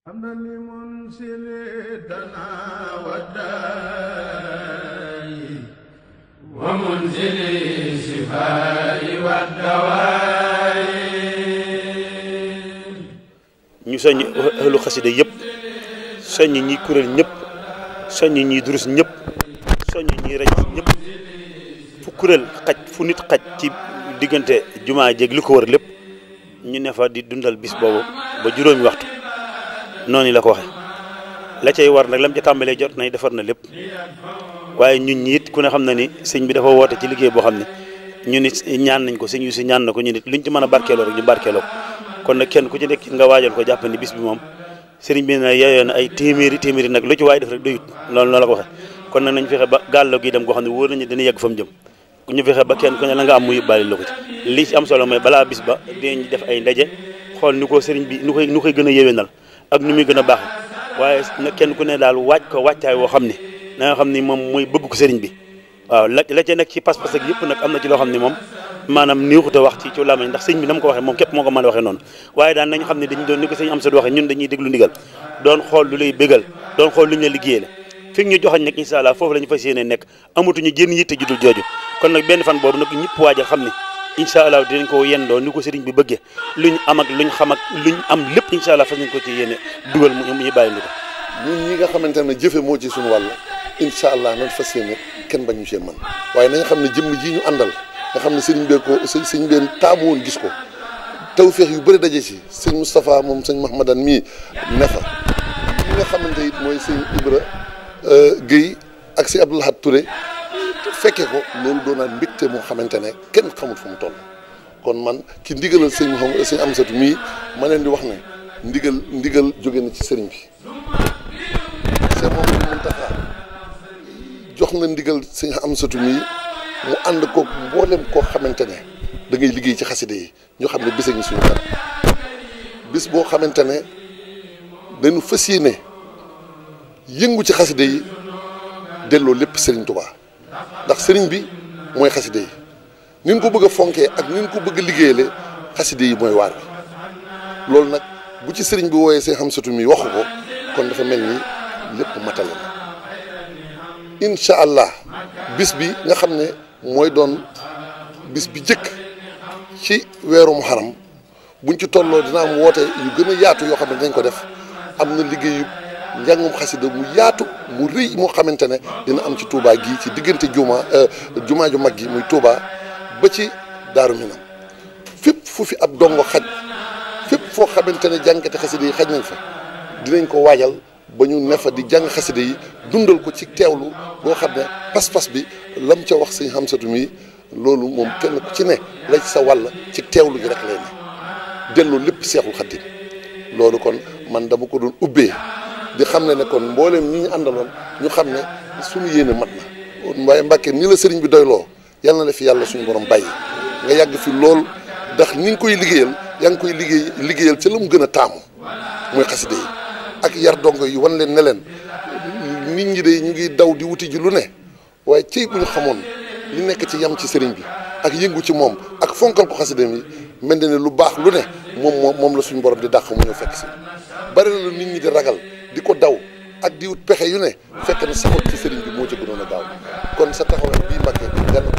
حمدا لمنزل دنا والداء ومنزل الشفاء والدواء ñu soññ ahlu xasida yëpp soññ ñi kuréel ñëpp soññ ñi durus ñëpp soññ ñi rajo ñëpp fu kuréel xaj fu nit xaj ci diggante jumaa jéeg li ko wër lépp ñu ne fa di dundal bis boobu ba juróomi waxtu noonu la ko waxe la cay war nag lam ca tàmbalee jot nañ defar na lépp waaye ñun ñi it ku ne xam na ni sëñ bi dafa woote ci liggéey boo xam ne ñu nit ñaan nañ ko sëñ yu si ñaan na ko ñu nit luñ ci mën a barkeeloo rek ñu barkeeloo ko kon nag kenn ku ci nekk nga waajal ko jàpp ni bis bi moom sëriñ bi ne yeyoo na ay téeméeri nag lu ci waay def rek doyut loolu noonu la ko waxe kon nag nañ fexe ba gàllo gi dem goo xam ne wóor nañu dina yegg fa mu jëm ñu fexe ba kenn ku ne la nga am mu yóbbaale la ko ci li ci am solo mooy balaa bis ba dinañ def ay ndaje xool ni ko sëriñ bi nu koy gën a yéwénal ak nu muy gën a baaxe waaye nag kenn ku ne daal waaj ko wàccaay woo xam ne na nga xam ni moom mooy bëgg ko sëriñ bi waaw la ca nekk ci pas-pas ak yëpp nag am na ci loo xam ne moom maanaam néexut a wax ci làmmiñ ndax sëñ bi na mu ko waxee moom képp moo ko mën a waxee noonu waaye daan nañ xam ne dañu doon ni ko sëñ am sa waxee ñun dañuy déglu ndigal doon xool lu lay bégal doon xool lu ñu la liggéeyee la fi ñu joxañ nag incha allah foofu la ñu fas yéene nekk amatuñu jën yitte judul jooju kon nag benn fan boobu nag ñëpp waajal xam ne incha allah dinañ ko yendoo ni ko sëriñ bi bëggee luñ am ak luñ xam ak luñ am lépp incha allah fas nañ ko ci yéene dugal mu ñu bàyyi lu ko ñun ñi nga xamante ne jëfe moo ci suñu wàll incha allah nañ fas yéene kenn bañu see mën waaye nañ xam ne jëmm ji ñu àndal nga xam ne sëriñ bee ko sëriñ bee taamu woon gis ko tawféex yu bëri daje si sëñ Moustapha moom sëñ Mahmadan mii ne fa ñi nga xamante it mooy sëñ Ibra Guèye ak si Abdoul Ahad Touré fekkee ko loolu doonaat mbégte moo xamante ne kenn xamul fu mu toll kon man ci ndigalal sëñ Mouhamed sëñ Amsatu mii ma leen di wax ne ndigal jóge na ci sëriñ bi c'est moom Muntaxa jox na ndigal sëñ Amsatu mii mu ànd ko mboolem koo xamante ne da ngay liggéey ci xaside yi ñu xam ne bis ñu suñu kanam bis boo xamante ne dañu fas yéene yëngu ci xaside yi delloo lépp sëriñ Tuubaa ndax sëriñ bi mooy xaside yi ni ñu ko bëgg a fonkee ak ni ñu ko bëgg a liggéeyale xaside yi mooy waar bi loolu nag bu ci sëriñ bi wooyee seen Amsatu mi waxu ko kon dafa mel ni lépp matale na incha allah bis bi nga xam ne mooy doon bis bi jëkk ci weeru Muharram buñ ci tolloo dina am woote yu gën a yaatu yoo xam ne dañ ko def am na liggéeyu njàngum xasida mu yaatu mu rëy moo xamante ne dina am ci Touba gii ci diggante jumaa ju mag gi muy Touba ba ci Daaru Minam fépp fu fi ab dongo xaj fépp foo xamante ne jàngkati xasida yi xaj nañ fa dinañ ko waajal ba ñu ne fa di jàng xasida yi dundal ko ci teewlu boo xam ne pas-pas bi lam ca wax sëñ Amsatu mi loolu moom kenn ku ci ne la ci sa wàll ci teewlu gi rek lay ne delloo lépp Seexul Xadiim loolu kon man dama ko doon ubbee di xam ne kon mboolem ñi ñu àndaloon ñu xam ne suñu yéene mat na waaye Mbàkke ni la sëriñ bi doyloo yal na la fi yàlla suñu borom bàyyi nga yàgg fi lool ndax ni nga koy liggéeyal yaa ngi koy liggéeyal ca la mu gën a taamu mooy xasida yi ak yar dongo yi wan leen ne leen nit ñi de ñu ngi daw di wuti ji lu ne waaye cey bu ñu xamoon li nekk ci yam ci sëriñ bi ak yëngu ci moom ak fonkal ko xasida yi mel na ne lu baax lu ne moom la suñu borom di dàq mu ñëw fekk si bari na lu nit ñi di ragal di ko daw ak di wut pexe yu ne fekk na saxoon ci sëriñ bi moo ci gënoon a gaaw kon sa taxawaay bii Mbàkke yàlla